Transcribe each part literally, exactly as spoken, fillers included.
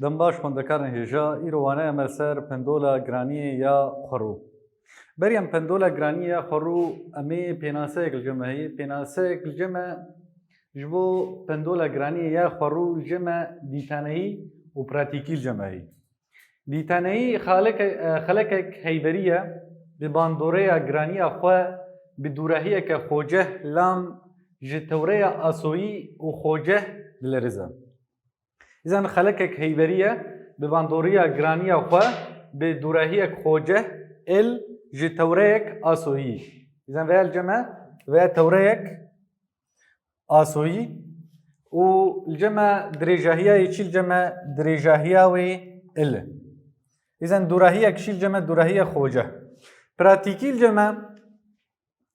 Baş xwendekarên hêja, îro wane em li ser pendola giraniyê ya xwerû. Berî em pendola giraniyê ya xwerû, em ê pênaseyek li cem me heye. Pênaseyek li cem me ji bo pendola giraniyê ya xwerû li cem me dîtaneyî û pratîkî li cem me heye. Dîtaneyî xaleke-, e, xelekek heyberî ye, bi bandoreya giraniya xwe, bi dûrahiyeke xoceh lam ji tewreya asoyî û xoceh dilerize. Îzan xelekek heyberî ye, bi bandoriya giraniya xwe, bi dûrahiyek xoceh, el ji tewreyek asoyî. Îzan veya li cem me, veya tewreyek asoyî û li cem me dirêjahiya yê çî li cem me dirêjahiya wê il. Îzan dûrahiyek çî li cem me dûrahiya xoceh. Pratîkî li cem me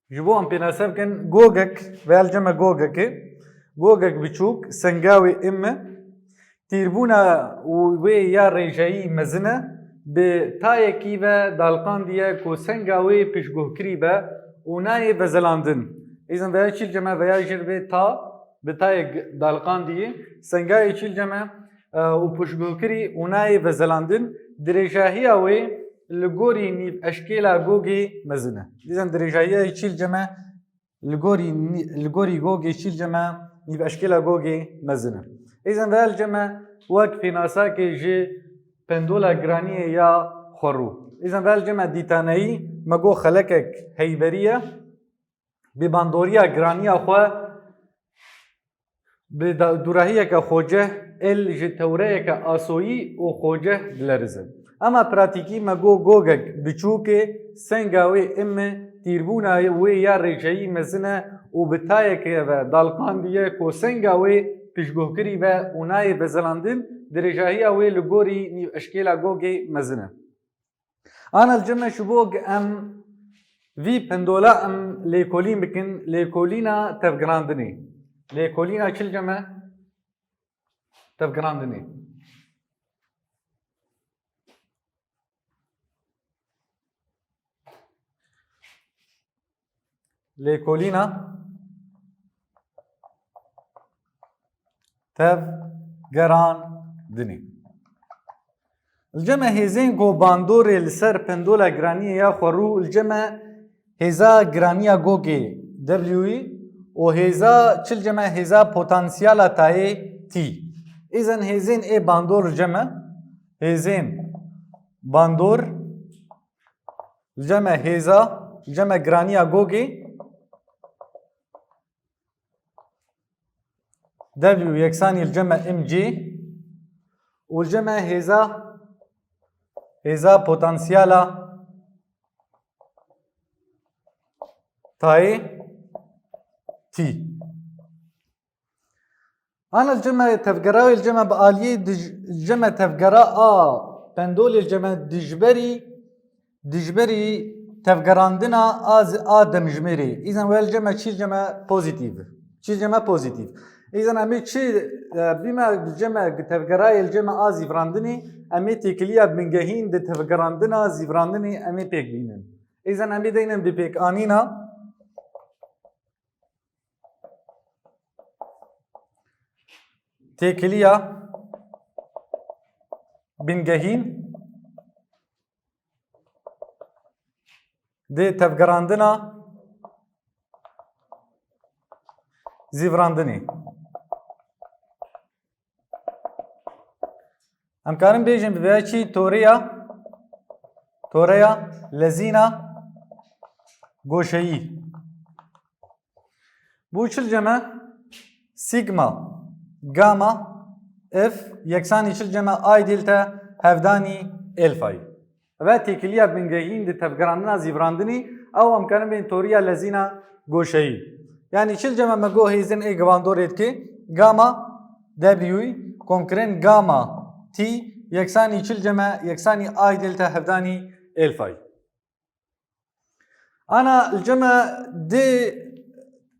Ji bo em pênase bikin, gogek, veya li cem me gogekê, gogek biçûk, senga wê im e, tîrbûna wê ya rêjeyî mezin e, bi tayekî ve daliqandiye ku senga wê piştguhkirî be û nayê vezelandin. Îzin veya çî li cem me veya jin vê ta, bi tayek daliqandiyê, senga wê çî li cem me, e, û piştguhkirî û nayê vezelandin, dirêjahiya wê li gorî nîveşkêla gogê mezin e. Dîzan dirêjahiya wê çî li cem me li gorî nî-, li gorî gogê çî li cem me nîveşkêla gogê mezin e. Dîzan veya li cem me wek pênasakê ji pendola giraniyê ya xwerû. Dîzan veya li cem me dîtaneyî me got xelekek heyberî ye. Bi bandoriya giraniya xwe, bi da-, dûrahiyeke xoceh, el ji tewreyeke asoyî û xoceh dilerize. Ema pratîkî me got gogek biçûkê, senga wê im e, tîrbûna wê ya rêjeyî mezin e û bi tayeke ve daliqandiye ku senga wê piştguhkirî ve û nayê vezelandin, dirêjahiya wê li gorî nîveşkêla gogê mezin e. Ana li cem me ji bo em vî pendola em lêkolîn bikin, lêkolîna tevgirandinê. Lêkolîna çi li cem me? Tevgirandinê. Lêkolîna tevgerandinê. Li cem me hêzên ku bandorê li ser pendola giraniyê ya xwerû, li cem me hêza giraniya gogê W û hêza çi li cem me hêza potansiyala tayê T. Îzin hêzên ê bandor li cem me, hêzên bandor Li cem me hêza, li cem me giraniya gogê, W yeksanî li cem me mc û li cem me hêza, hêza potansiyala tayê T. Ana li cem me tevgera wê li cem me bi aliyê dij-, li cem me tevgera a pendolê li cem me dijberî, dijberî tevgerandina a zi-, a demjimêrê. Îzan wê li cem me çî li cem me pozîtîf. Çî li cem me pozîtîf. Îzan em ê çi, e, bîme li cem me tevgerayê li cem me a zîvirandinê, em ê têkiliya bingehîn di tevgerandina zîvirandinê em ê pêk bînin. Îzan em ê deynin bi pêkanîna Têkiliya bingehîn dê tevgerandina zîvirandinê. Em karin bêjin bi vê çî toreya, toreya lezîna goşeyî. Bû çi li cem me? Sigma, gama, F, yeksanî çi li cem me? I delta hevdanî alfayî. Ve têkiliya bingehîn di tevgerandina zîvirandinî, ew em karin bên toriya lezîna goşeyî. Yanî çi li cem me, me got hêzên ê givandorê dike, gama W, konkren gama T, yeksanî çi li cem me? Yeksanî I delta hevdanî alfayî. Ana li cem me di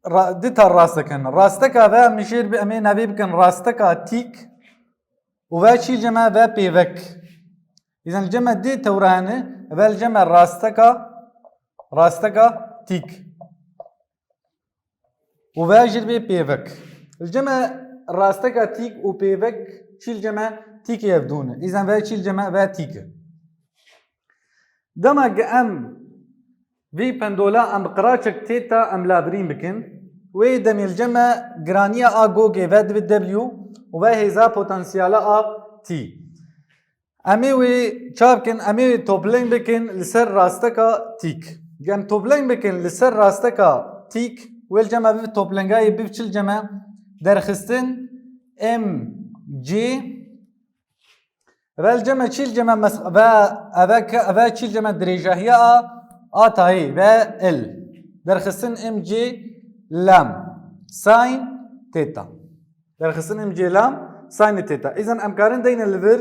ra-, di tar rast dikin. Rasteka ve em jêr bi, em ê navê bikin rasteka tîk û ve çî li cem me ve pêvek. Îzan li cem me di tewra hene, ve li cem me rasteka, rasteka tîk. Û ve jî bê pêvek. Li cem me rasteka tîk û pêvek çî li cem me tîkê ev dû ne. Îzen ve çî li cem me ve tîk e. Dema ge em vî pendola em bi qiraçek teta em labirîn bikin, wê demê li cem me giraniya a gogê ve dibe W û ve hêza potansiyala a T. Em ê wê ça bikin? Em ê wê topling bikin li ser rasteka tîk. Gem topling bikin li ser rasteka tîk, wê li cem me biv toplingayê biv çi li cem me derxistin M C. Ve li cem me çî li cem me mes-, ve eve ke-, eve çî li cem me dirêjahiya a, a tayê ve L. Derxistin M C lam sin teta. Derxistin M C lam sin teta. Îzen em karin deyne li vir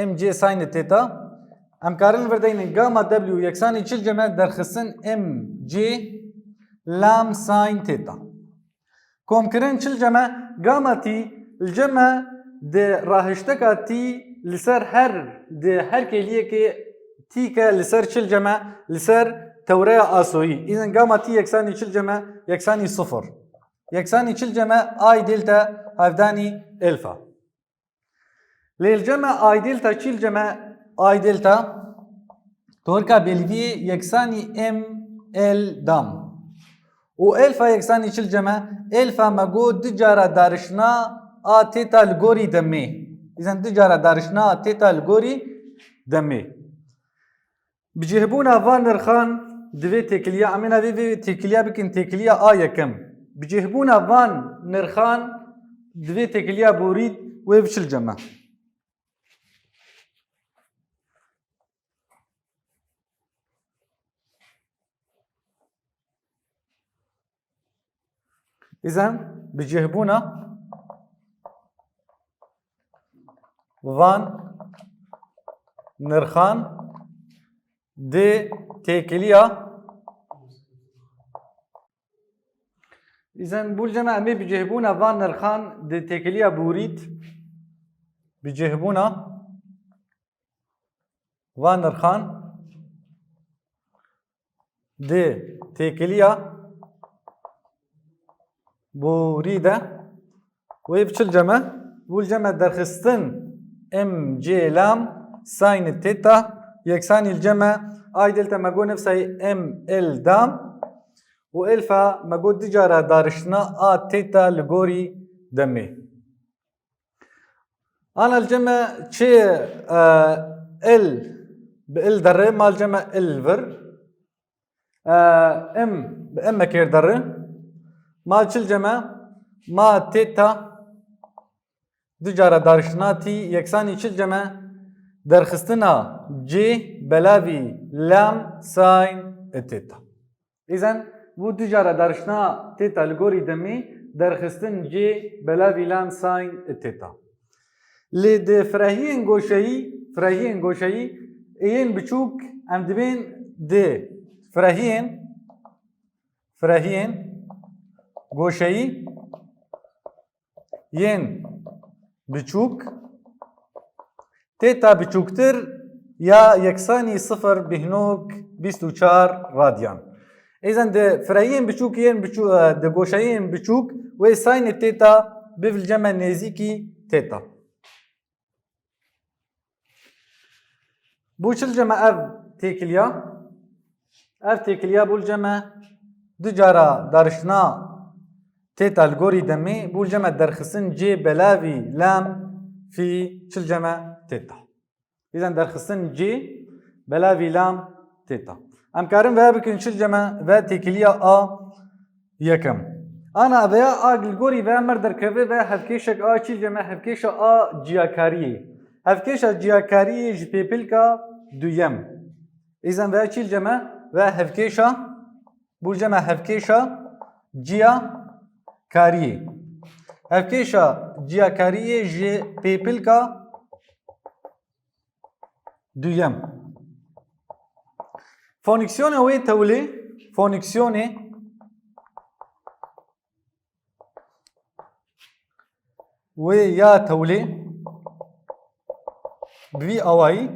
M C sin teta. Em karin li vir deyne gamma W yeksanî çi li cem me derxistin M C lam sin teta. Komkirin çi li cem me? Gamma T li cem me di rahişteka T li ser her, di her kêliyekê T ke li ser çi li cem me? Li ser tewreya asoyî. Îzen gamma T yeksanî çi li cem me? Yeksanî sifir. Yeksanî çi li cem me? I delta hevdanî alfa. Lê li cem me I delta çî li cem me? I delta torka bêlviyê yeksanî M L dam. Û alfa yeksanî çi li cem me? Alfa me got du cara darişna a teta li gorî demê. Îzen du cara darişna a teta li gorî demê. Bicihbûna van nirxan divê têkiliya, em ê navê vê têkiliya bikin têkiliya a yekem. Bicihbûna van nirxan divê têkiliya borîd wê biçil cem me. Îzen bicihbûna van nirxan di têkiliya. Îzen bû li cem me em ê bicihbûna van nirxan di têkiliya borîd. Bicihbûna van nirxan di têkiliya borî de wê biçil cem me, bû li cem me derxistin M C lam sin teta yeksanî li cem me I delta me got nefsayî M L dam û alfa me got du cara dariştina a teta li gorî demê. Ana li cem me çi, e, L bi L derê, ma li cem me L vir. E, M bi M me kêr derê. Ma çi li cem me? Ma teta du cara dariştina T yeksanî çi li cem me? Derxistina C belavî lam sin teta. Îzen bû du cara darişna teta li gorî demê derxistin C belavî lam sin teta. Lê di firehiyên goşeyî, firehiyên goşeyî ê yên biçûk em dibên di firehiyên, firehiyên goşeyî yên biçûk, teta biçûktir ya yeksanî sifir bîhnok bîst û çar radyan. Êzen di firehiyên biçûk yên biçû-, e, di goşeyên biçûk wê saynê teta biv li cem me nêzîkî teta. Bû çi li cem me ev têkiliya? Ev têkiliya bû li cem me du cara darişna teta li gorî demê, bû li cem me derxistin C belavî lam fî çi li cem me teta. Îzen derxistin C belavî lam teta. Em karin ve bikin çi li cem me ve têkiliya a yekem. Ana veya a li gorî ve mir derkeve ve hevkêşek a çî li cem me hevkêşa a ciyakariyê. Hevkêşa ciyakariyê ji pêpilka duyem. Îzen ve çî li cem me ve hevkêşa, bû li cem me hevkêşa ciyakariyê. Hevkêşa ciyakariyê ji pêpilka duyem. Fonksiyona wê tewlê, fonksiyonê wê ya tewlê bi vî awayî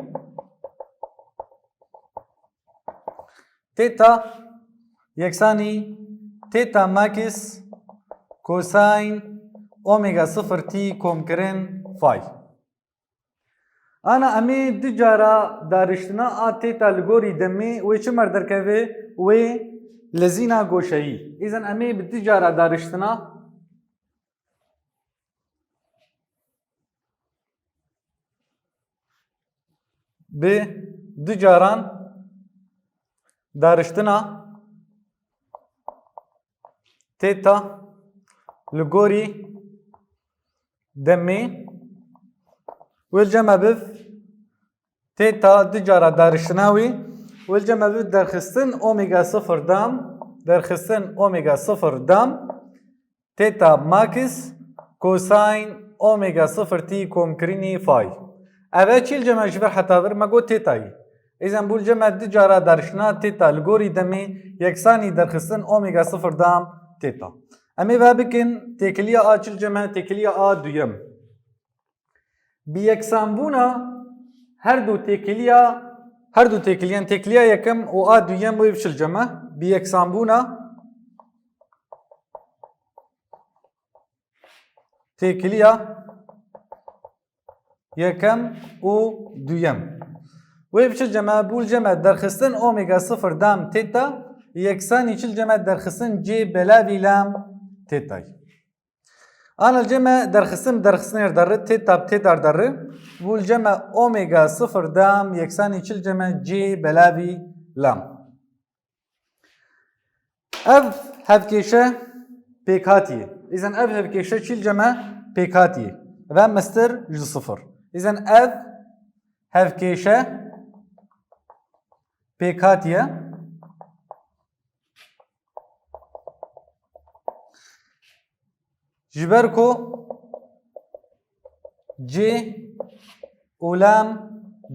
teta yeksanî teta max kosayn omega sifir t kom kirin pay. Ana em ê du cara dariştina a teta li gorî demê wê çi mer derkeve? Wê lezîna goşeyî. Îzen em ê bi du cara dariştina bi du caran dariştina teta li gorî demê wê li cem me biv teta du cara dariştina wî wê li cem me biv derxistin omega sifir dam, derxistin omega sifir dam, teta max cosine omega sifir t komkirinî pay. Ev e çî li cem me ji vir heta vir me got tetayî. Îzen bû li cem me du cara dariştina teta li gorî demê yeksanî derxistin omega sifir dam teta. Em ê ve bikin têkiliya a çi li cem me, têkiliya a duyem. Bi yeksanbûna her du têkiliya, her du têkiliyan, têkiliya yekem û a duyem wê biçil cem me. Bi yeksanbûna têkiliya yekem û duyem. Wê biçil cem me, bû li cem me derxistin omega sifir dam teta, yeksanî çil cem me derxistin c belavî lam tetayî. Ana li cem me derxistin, derxistinê derri, teta bi teta derri, bû li cem me omega sifir dam yeksanî çil cem me c belavî lam. Ev hevkêşe pêkhatî ye. Îzen ev hevkêşe çî li cem me pêkhatî ye. Ve mistir ji sifir. Îzen ev hevkêşe pêkhatî ye. Ji ber ku C û lam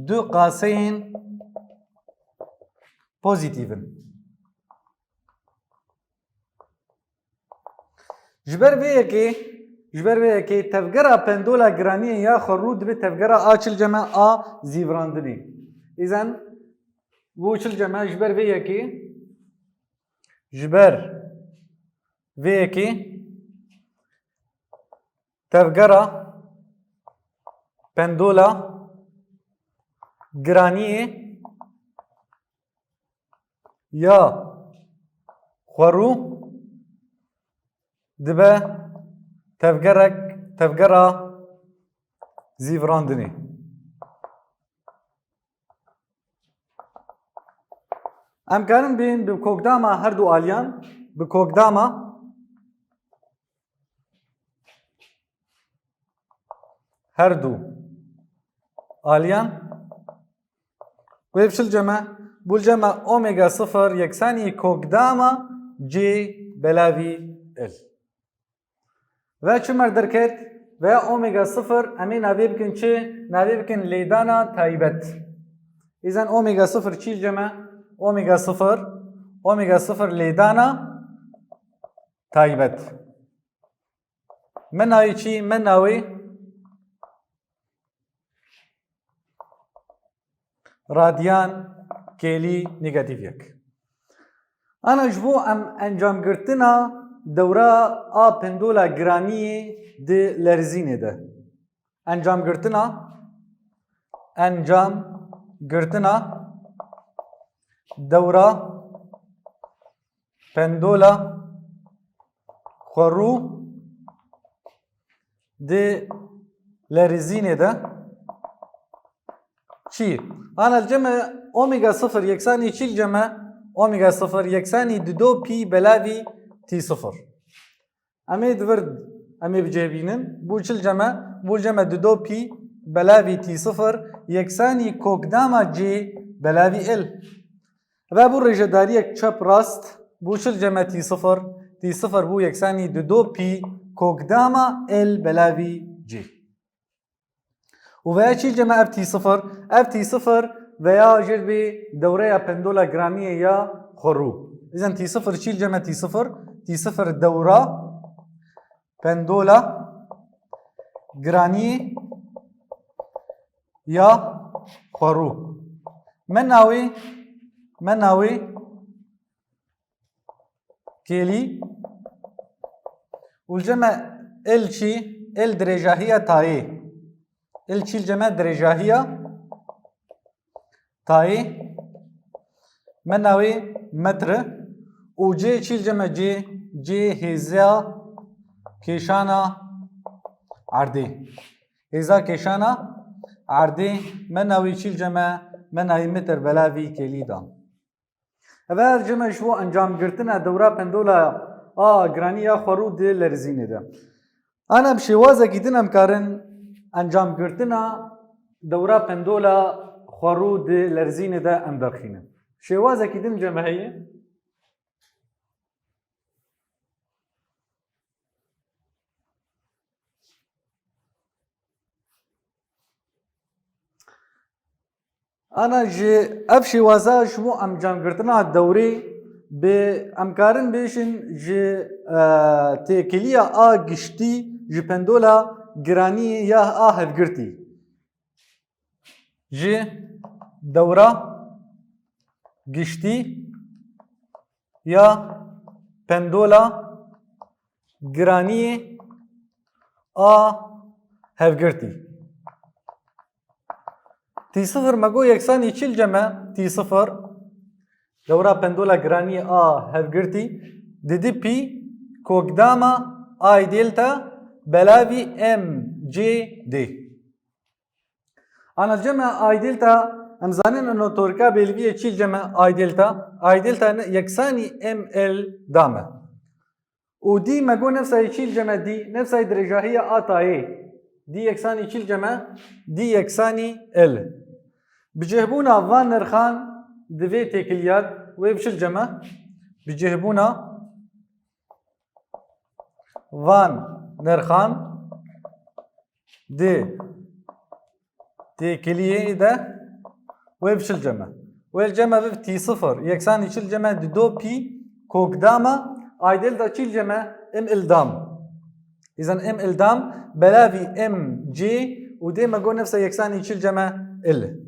du qaseyên pozîtîf in. Ji ber vê yekê, ji ber vê yekê tevgera pendola giraniyê ya xwerû dibe tevgera a çil cem me a zîvirandinê. Îzen bû çil cem me ji ber vê yekê, ji ber vê yekê tevgera pendola giraniyê ya xwerû dibe tevgerek, tevgera zîvirandinê. Em karin bên bi kokdama her du aliyan, bi kokdama her du aliyan. Wê biçil cem me, bû li cem me omega sifir yeksanî kokdama C belavî L. Ve çi mer derket? Ve omega sifir, em ê navê bikin çi? Navê bikin lêdana taybet. Îzen omega sifir çî li cem me? Omega sifir, omega sifir lêdana taybet. Me nayê çi? Me nayê radyan kêlî negatîf yek. Ana ji bo em encamgirtina dewra a pendola giraniyê di lerizînê de. Encamgirtina, encamgirtina dewra pendola xwerû di lerizînê de çi? Ana li cem me omega sifir yeksanî çi li cem me? Omega sifir yeksanî dido pî belavî tî sifir. Em ê di vir, em ê bi cih bînin. Bû çi li cem me? Bû li cem me dido pî belavî tî sifir yeksanî kokdama C belavî L. Ve bû rêjedariyek çep rast, bû çi li cem me tî sifir? Tî sifir bû yeksanî dido pî kokdama L belavî C. Û veya çî li cem me ev tî sifir? Ev tî sifir veya jê dibê dewreya pendola giraniyê ya xwerû. Îzen tî sifir çî li cem me tî sifir? Tî sifir dewra pendola giraniyê ya xwerû. Me navê, me navê kêlî û li cem me L çi? L dirêjahiya tayê. Il çî li cem e dirêjahiya tayê, mena wê metr e. Û C çî li cem e? C, C hêza kêşana erdê. Hêza kêşana erdê, mena wê çî li cem e? Mena wê metr belavî kêlî dan. Ev her cem e ji bo encamgirtina dewra pendola a giranî ya xwerû di lerizînê de. Ana bi şêwazekî din em karin encamgirtina dewra pendola xwerû di lerizînê de em derxînin. Şêwazekî din cem e heye. Ana ji ev şêwaza ji bo encamgirtina dewrê bi em karin bêjin ji, e, têkiliya a giştî ji pendola giranî ya a hevgirtî. Ji dewra giştî ya pendola giraniyê a hevgirtî. T sifir me got yeksanî çî li cem e? T sifir, dewra pendola giraniyê a hevgirtî, didi pî kokdama I delta belavî M C D. Ana cem e I delta, em zanin ino torka bêlviyê çî cem e I delta. I delta ne, yeksanî M L dam e. Û dî me got nefsayê çî cem e dî, nefsayê dirêjahiya a tayê. Dî yeksanî çî cem e, dî yeksanî L. Bi cihbûna van nirxan di vê têkiliya wê bi çi cem e? Bi cihbûna van nirxan di têkiliyê de wê bi çil cem e. Wê li cem e bibe T sifir yeksanî çil cem e di do pî kokdama I delta çil cem e M L dam. Îzan M L dam belavî M C û dê me got nefsa yeksanî çil cem e L.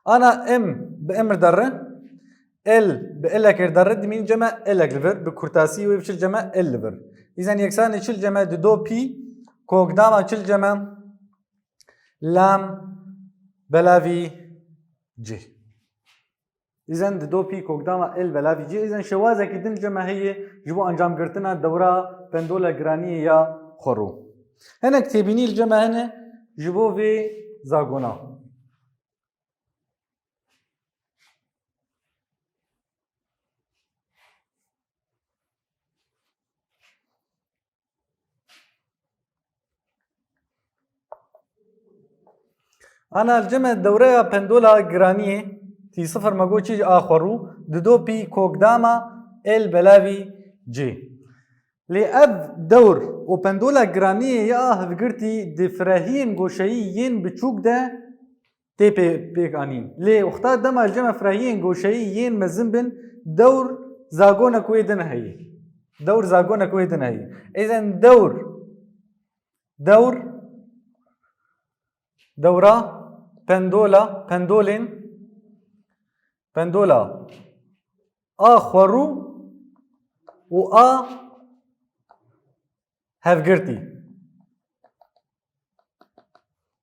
Ana M bi M re derre, L bi L re derre, dimîn cem e L li vir, bi kurtasî wê biçil cem e L li vir. Îzen yeksanî çil cem e di do pî, kokdama çil cem e lam belavî C. Îzen di do pî kokdama L belavî C. Îzen şewazekî din cem e heye ji bo encamgirtina dewra pendola giraniyê ya xwerû. Hinek têbînî li cem e hene ji bo vê zagona. Ana li cem e dewreya pendola giraniyê T sifir me got çi a xwerû di do pî kokdama L belavî C. Lê ev dewr û pendola giraniyê ya hevgirtî di firehiyên goşeyî yên biçûk de tê pê-, pêk anîn. Lê wexta dema li cem e firehiyên goşeyî yên mezin bin, dewr zagonek wê din heye. Dewr zagonek wê din heye. Êzen dewr, dewr, dewra, pendola, pendolên, pendola a xwerû û a hevgirtî.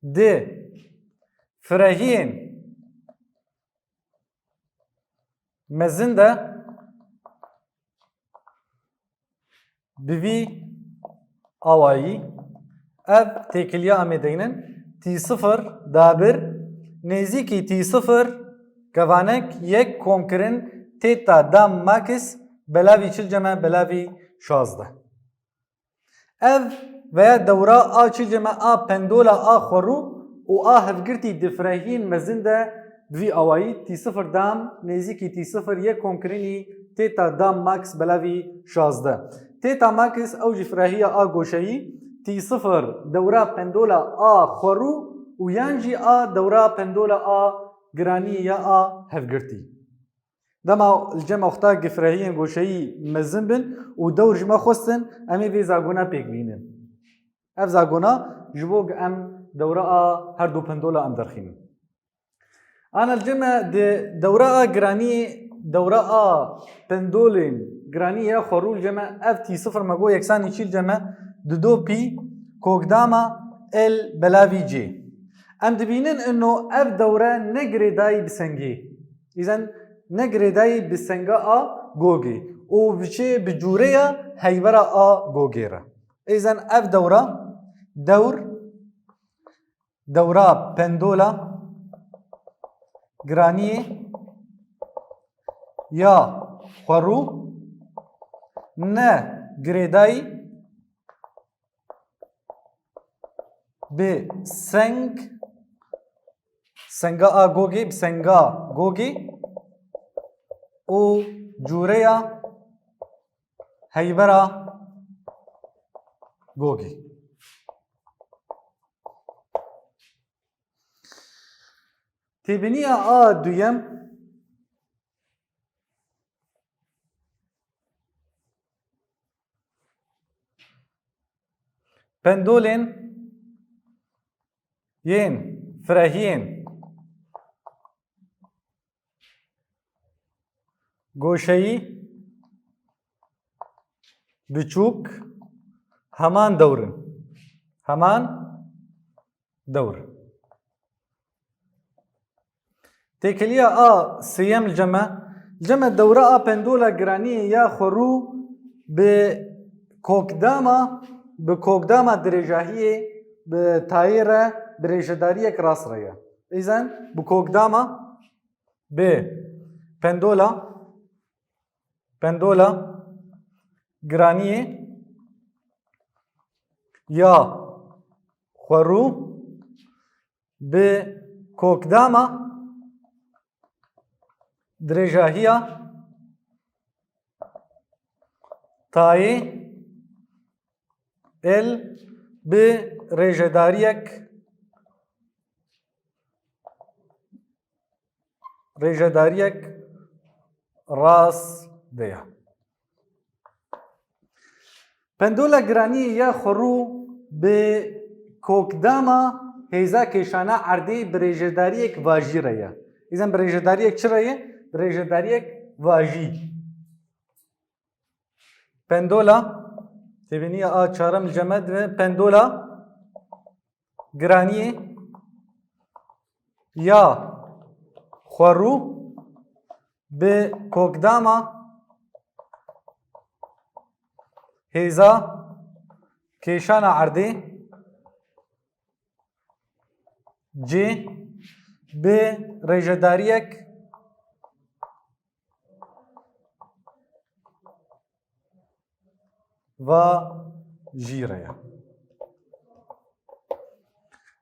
Di firehiyên mezin de bi vî awayî ev têkiliya em ê deynin, T sifir dabir nêzîkî T sifir kevanek yek komkirin têta dam max belavî çil cem e belavî şazdeh. Ev veya dewra a çil cem e a pendola a xwerû û a hevgirtî di firehiyên mezin de bi vî awayî T sifir dam nêzîkî T sifir yek komkirinî têta dam max belavî şazdeh. Têta max ew jî firehiya a goşeyî, T sifir dewra pendola a xwerû û yan jî a dewra pendola a giranî ya a hevgirtî. Dema li cem wexta gi firehiyên goşeyî mezin bin û dewr ji me xwestin, em ê vê zagona pêk bînin. Ev zagona ji bo em dewra a her du pendola em derxînin. Ana li cem e di dewra a giraniyê, dewra a pendolên giranî ya xwerû li cem e ev T sifir me got yeksanî çî li cem e di do pî kokdama L belavî C. Em dibînin ino ev dewre ne girêdayî bi sengê. Îzen ne girêdayî bi senga a gogê û biçê bi cûreya heyvera a gogê re. Îzen ev dewra, dewr, dewra pendola giraniyê ya xwerû ne girêdayî bi seng, senga a gogê, bi senga gogê û cûreya heyvera gogê. Têbiniya a duyem, pendolên yên firehiyên goşeyî biçûk heman dewr in. Heman dewr. Têkiliya a sêyem li cem e. Li cem e dewra a pendola giraniyê ya xwerû bi kokdama, bi kokdama dirêjahiyê bi tayê re bi rêjedariyek rast re ye. Îzen bi kokdama bi pendola, pendola giraniyê ya xwerû bi kokdama dirêjahiya tayê L bi rêjedariyek, rêjedariyek rast de ye. Pendola giraniyê ya xwerû bi kokdama hêza kêşana erdê bi rêjedariyek vajî re ye. Îzen bi rêjedariyek çi re ye? Bi rêjedariyek vajî. Pendola, têbiniya a çarem li cem e dibe, pendola giraniyê ya xwerû bi kokdama hêza kêşana erdê C bi rêjedariyek vajî re ye.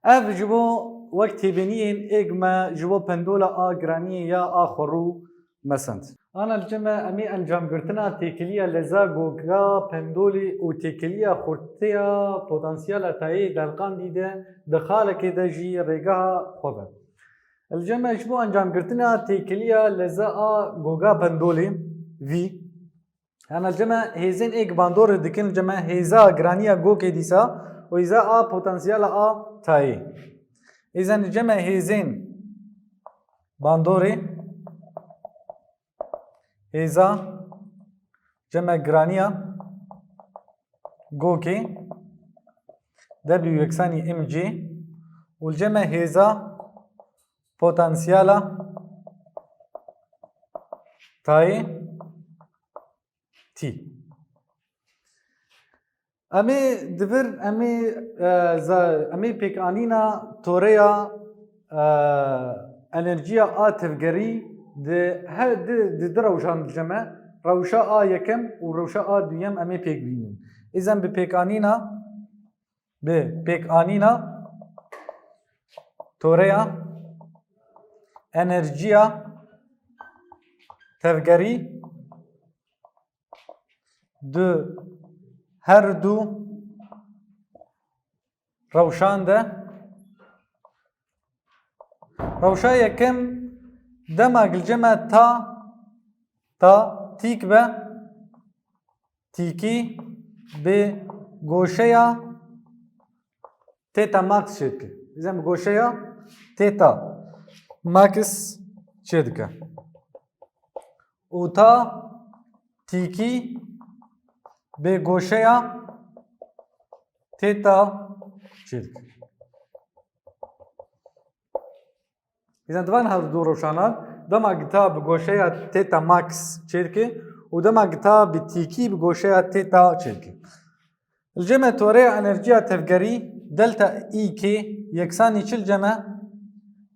Ev ji bo wek têbîniyên êk me ji bo pendola a giraniyê ya a xwerû mesend. Ana li cem e em ê encamgirtina têkiliya leza goga pendolê û têkiliya xurtiya potansiyela tayê delqandî de di xalekê de jî rêgeha xwe be. Li cem e ji bo encamgirtina têkiliya leza a goga pendolê vî, Hena li cem e hêzên êk bandorê dikin, li cem e hêza giraniya gokê dîsa û hêza a potansiyela a tayê. Îzen li cem e hêzên bandorê, hêza cem e giraniya gokê W yeksanî M C û li cem e hêza potansiyela tayê T. Em ê di vir, em ê, e, za-, em ê pêkanîna toreya, e, enerjiya a tevgerî di he-, di, di du rewşan diceme. Rewşa a yekem û rewşa a duyem em ê pêk bînin. Îzen bi pêkanîna, bi pêkanîna toreya enerjiya tevgerî di her du rewşan de. Rewşa yekem dema gilceme ta, ta tîk be, tîkî bi goşeya teta max çêdike. Bizem bi goşeya teta max çêdike. Û ta tîkî bi goşeya teta çêdike. Îzen di van her du rewşanan, dema gita bi goşeya teta max çêdike û dema gita bi tîkî bi goşeya teta çêdike. Li cem me toreya enerjiya tevgerî delta E K yeksanî çi li cem me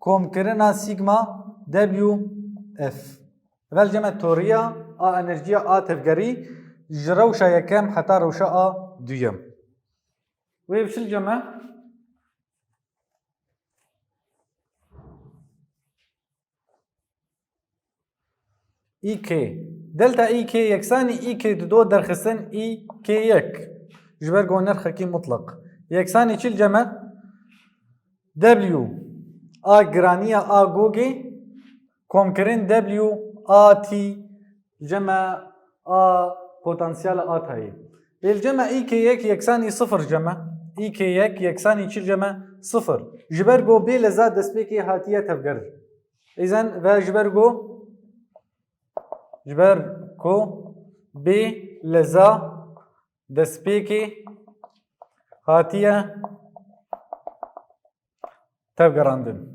komkirina sigma W F. Vel cem me toriya a enerjiya a tevgerî ji rewşa yekem heta rewşa a duyem. Wê bi çi li cem me? E K. Delta E K yeksanî E K dido derxistin E K yek. Ji ber ku nirxekî mutleq. Yeksanî çi li cem me? W. A giraniya a gogê komkirin W A T li cem me a potansiyela a tayê. Lê li cem me E K yek yeksanî sifir cem me. E K yek yeksanî çi cem me? Sifir. Ji ber ku bê leza destpêkê hatiye tevger. Îzen ve ji ber ku, ji ber ku bê leza destpêkê hatiye tevgerandin.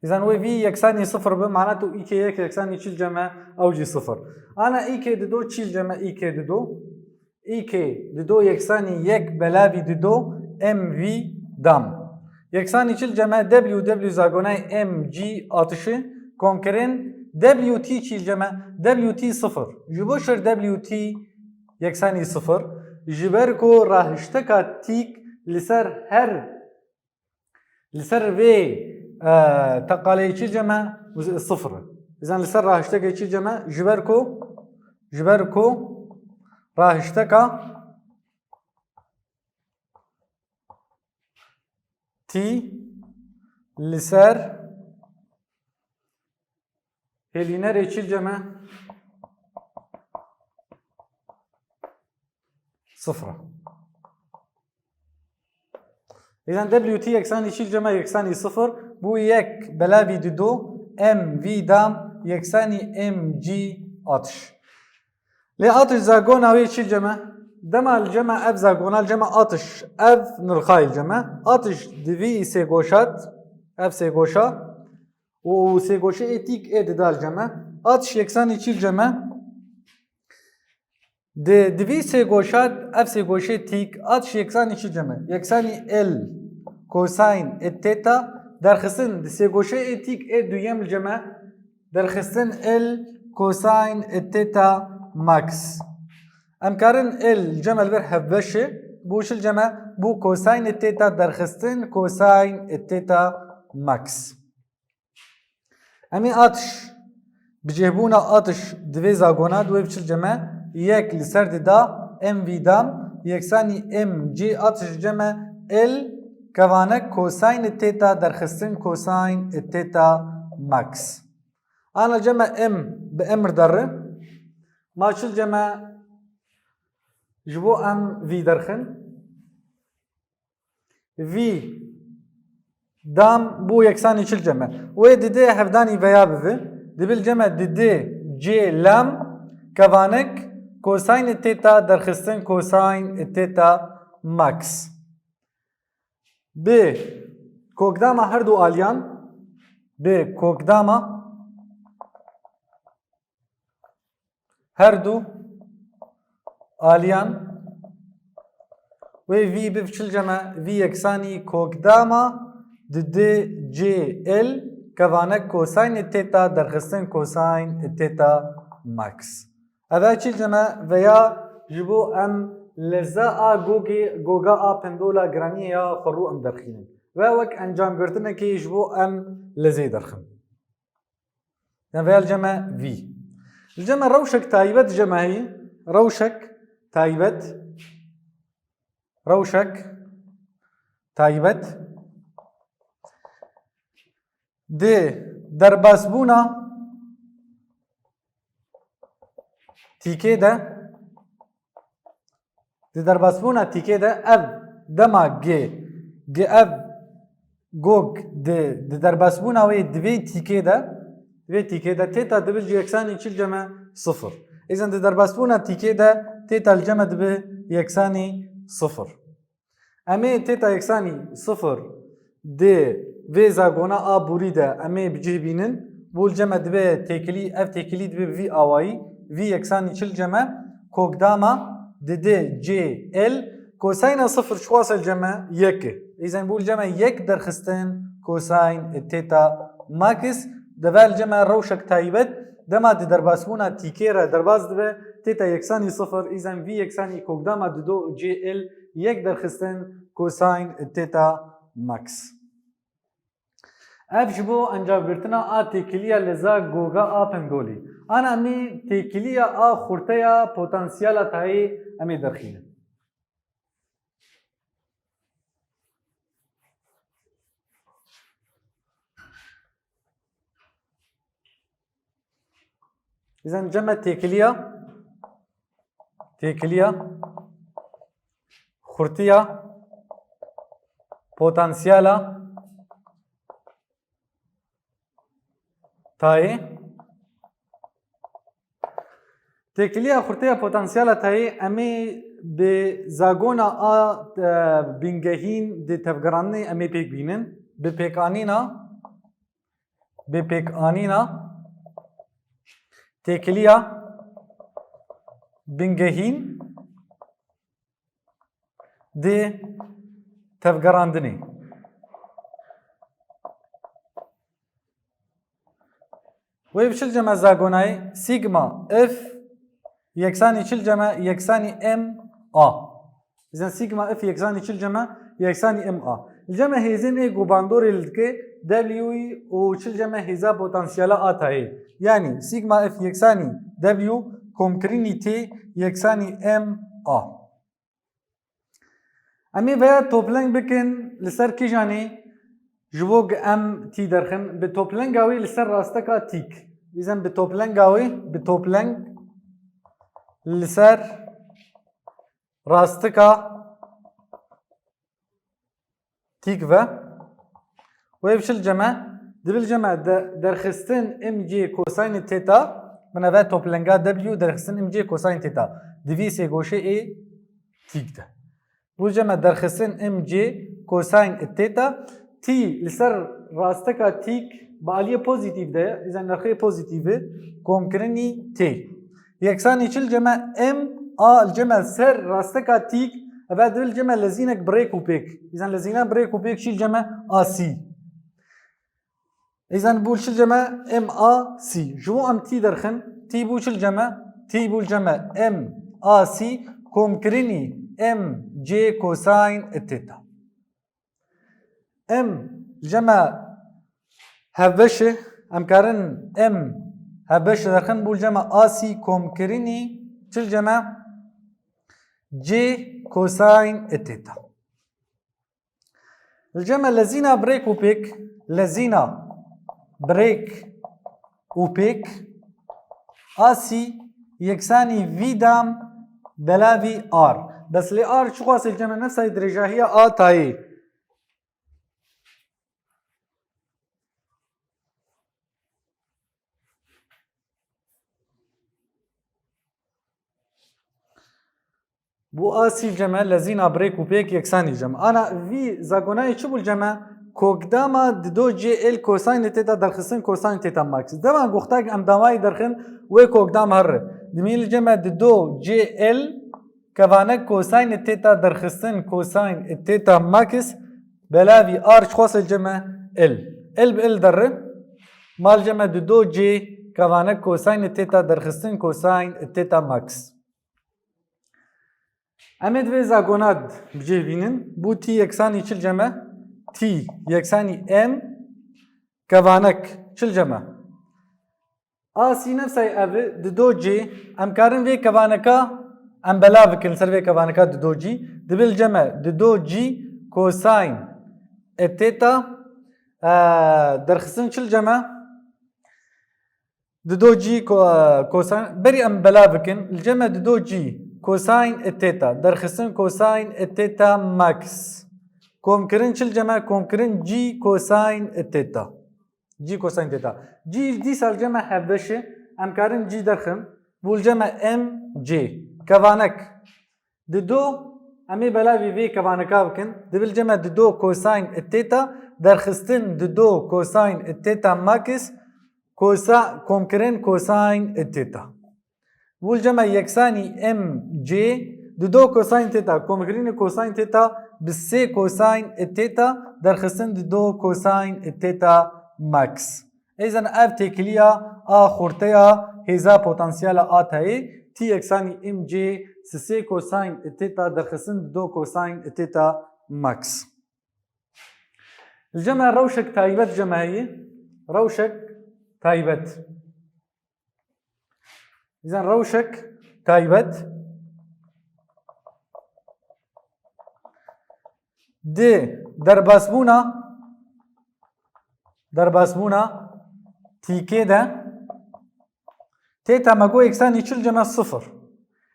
Îzen wê vî yeksanî sifir bi, mana tu E K yek yeksanî çi li cem me, ew jî sifir. Ana E K dido çi li cem me E K dido? E K dido yeksanî yek belavî dido M V dam. Yeksanî çi li cem me W W zagonay M G atişi komkirin W T çi li cem me W T sifir. Ji bo şir W T yeksanî sifir, ji ber ku rahişteka tîk li ser her, li ser vê, e, teqaleyê çi li cem me sifir. Îzen li ser rahiştekê çi li cem me? Ji ber ku, ji ber ku rahişteka T li ser hêlînerê çi li cem me? Sifir. Îzen W T yeksanî çi li cem me? Yeksanî sifir. Bû yek belavî dido M V dam yeksanî M G atişi. Lê atişi zagona wê çi li cem me? Dema li cem me ev zagona, li cem me atişi, ev nirxayê li cem me. Atişi di vî sêgoşat, ev sêgoşa û sêgoşê ê tîk ê dida li cem me. Atişi yeksanî çi li cem me? Di, di vî sêgoşat, ev sêgoşê tîk, atişi yeksanî çi li cem me? Yeksanî L kosayn ê teta derxistin di sêgoşê ê tîk ê duyem li cem me derxistin L kosayn ê teta max. Em karin L li cem me li vir hevbeşê, bû çi li cem me? Bû kosayn ê teta derxistin kosayn ê teta max. Em ê atiş, bicêhbûna atiş di vê zagona di wê bi çi li cem me? Yek li ser dida M V dam yeksanî M G atiş li cem me L kevanek kosayn ê teta derxistin kosayn ê teta max. Ana cem me M bi M re derre. Ma çi li cem me ji bo em vî derxin? Vî dam bû yeksanî çi li cem me? Wê didê hevdanî veya bivi. Dibi li cem me didê C lam kevanek kosayn ê teta derxistin kosayn ê teta max. Bi kokdama her du aliyan, bi kokdama her du aliyan wê vî bi çi li cem me? Vî yeksanî kokdama didê C L kevanek kosayn ê teta derxistin kosayn ê teta max. Ev çi li cem me? Veya ji bo em leza a gogê, goga a pendola giraniyê ya xwerû em derxînin. Ve wek encamgirtinekê ji bo em lezê derxin. Yan veya li cem me vî. Li cem me rewşek taybet ji cem me heyî. Rewşek taybet. Rewşek taybet. Di derbasbûna tîkê de, di derbasbûna tîkê de ev dema G, G ev gog di, di derbasbûna wê di vê tîkê de, di vê tîkê de teta dibi ji yeksanî çi li cem me? Sifir. Îzen di derbasbûna tîkê de teta li cem me dibi yeksanî sifir. Em ê teta yeksanî sifir di vê zagona a borî de em ê bi cih bînin. Bo li cem me dibe têkilî, ev têkilî dibe bi vî awayî, vî yeksanî çi li cem me, kokdama di D C L, kosayna sifir çiqas e li cem me yek e. Îzen bo li cem me yek derxistin kosayn teta max, dibe li cem me rewşek taybet, dema di derbasbûna tîkê re derbas dibe, teta yeksanî sifir, îzen vî yeksanî kokdama di do C L yek derxistin kosayn teta max. Ev ji bo encamgirtina a têkiliya leza goga a pingolî. Ana em ê têkiliya a xurteya potansiyela tayê em ê derxînin. Îzen cem me têkiliya, têkiliya xurtiya potansiyela tayê. Têkiliya xurtiya potansiyela tayê em ê bi zagona a, e, bingehîn di tevgerandinê em ê pêk bînin. Bi pêkanîna, bi pêkanîna têkiliya bingehîn di tevgerandinê. Wê bi çi li cem me zagonayê? Sigma F yeksanî çi li cem me? Yeksanî M A. Îzen sigma F yeksanî çi li cem me? Yeksanî M A. Li cem me hêzên ê ku bandorê li dike W û çi li cem me hêza potansiyela a tayê. Yanî sigma F yeksanî W komkirinî T yeksanî M A. Em ê veya topleng bikin li ser kîjanê ji bo ku em tî derxin. Bi toplenga wê li ser rasteka tîk. Îzen bi toplenga wê, bi topleng li ser rastika tîk ve. Wê bi çi li cem me? Dibe li cem me de-, derxistin M C kosaynê teta, min ve toplenga W derxistin M C kosayn teta. Di vî sê goşê ê tîk de. Bo li cem me derxistin M C kosayn teta. T li ser rasteka tîk bi aliyê pozîtîf de ye. Îzen nirxê pozîtîf e. Komkirinî T. Yeksanî çi li cem me? M A li cem me ser rasteka tîk, eve dibe li cem me lezînek bi rêk û pêk. Îzen lezîna bi rêk û pêk çi li cem me? A C. Îzen bo çi li cem me? M A C. Ji bo em T derxin, T bo çi li cem me? T bo li cem me M A C komkirinî M C kosayn teta. M li cem me hevbeş e, em karin M hevbeş derxin, bo li cem me A C komkirinî çi li cem me? C kosayn teta. Li cem me lezîna bi rêk û pêk, lezîna bi rêk û pêk, A C yeksanî V dam belavî R. Bes lê R çiqas e li cem me? Nefsa dirêjahiya a tayê. Bo A C li cem me lezîna bi rêk û pêk yeksanî li cem me. Ana vî zagonayê çi bû li cem me? Kokdama di do C L kosaynê teta derxistin kosayn teta max. Dema goxtak em dawayî derxin wê kokdam here. Dimî li cem me di do C L kevanek kosaynê teta derxistin kosayn teta max belavî R çiqas e li cem me? L. L bi L derre. Ma li cem me di do C kevanek kosaynê teta derxistin kosayn teta max. Em ê di vê zagona de bi cih bînin. Bo T yeksanî çi li cem me? T yeksanî M kevanek çi li cem me? A C nefsay ev e, di do C. Em karin vê kevaneka em belav bikin li ser vê kevaneka di do C. Dibe li cem me di do C kosayn e teta, e, derxistin çi li cem me? Di do C ko-, e, kosayn, berî em belav bikin. Li cem me di do C kosayn e teta derxistin kosayn e teta max. Komkirin çi li cem me? Komkirin C kosayn e teta. C kosayn teta. C dîsa li cem me hevbeş e. Em karin C derxin. Bo li cem me M C. Kevanek. Di do Em ê belavî vê kevanika bikin. Di bil cem e di do cosine theta, derxistin di do cosine theta max, kosa-, komkirin cosine theta. Bil cem e yeksanî M C, di do cosine theta, komkirinê cosine theta bi sê cosine theta, derxistin di do cosine theta max. Êzen ev têkiliya a xurteya hêza potansiyela a tayê, T yeksanî M C, sisê cosine theta, derxistin di do cosine theta max. Li cem e rewşek taybet cem e heye, rewşek taybet. Êzen rewşek taybet. Di derbasbûna, derbasbûna tîkê de theta me got yeksanî çil cem e sifir.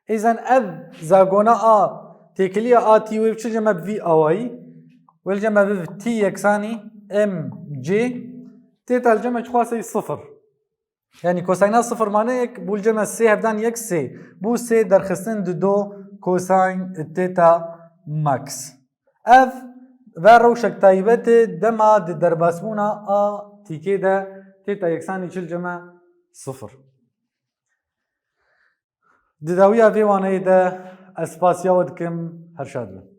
Êzen ev zagona a têkiliya a T wê çil cem e bi vî awayî. Wê li cem e bibe T yeksanî M C. Theta li cem e çi xwaseyî sifir. Yani cosine sifir mane yek, bû li cem e sê hevdan yek sê. Bû sê derxistin di do cosine theta max. Ev ve rewşek taybet e dema di derbasbûna a tîkê de theta yeksanî çil cem e sifir. Di dawiya vê waneyê de ez spasiya we dikim, her şad bin.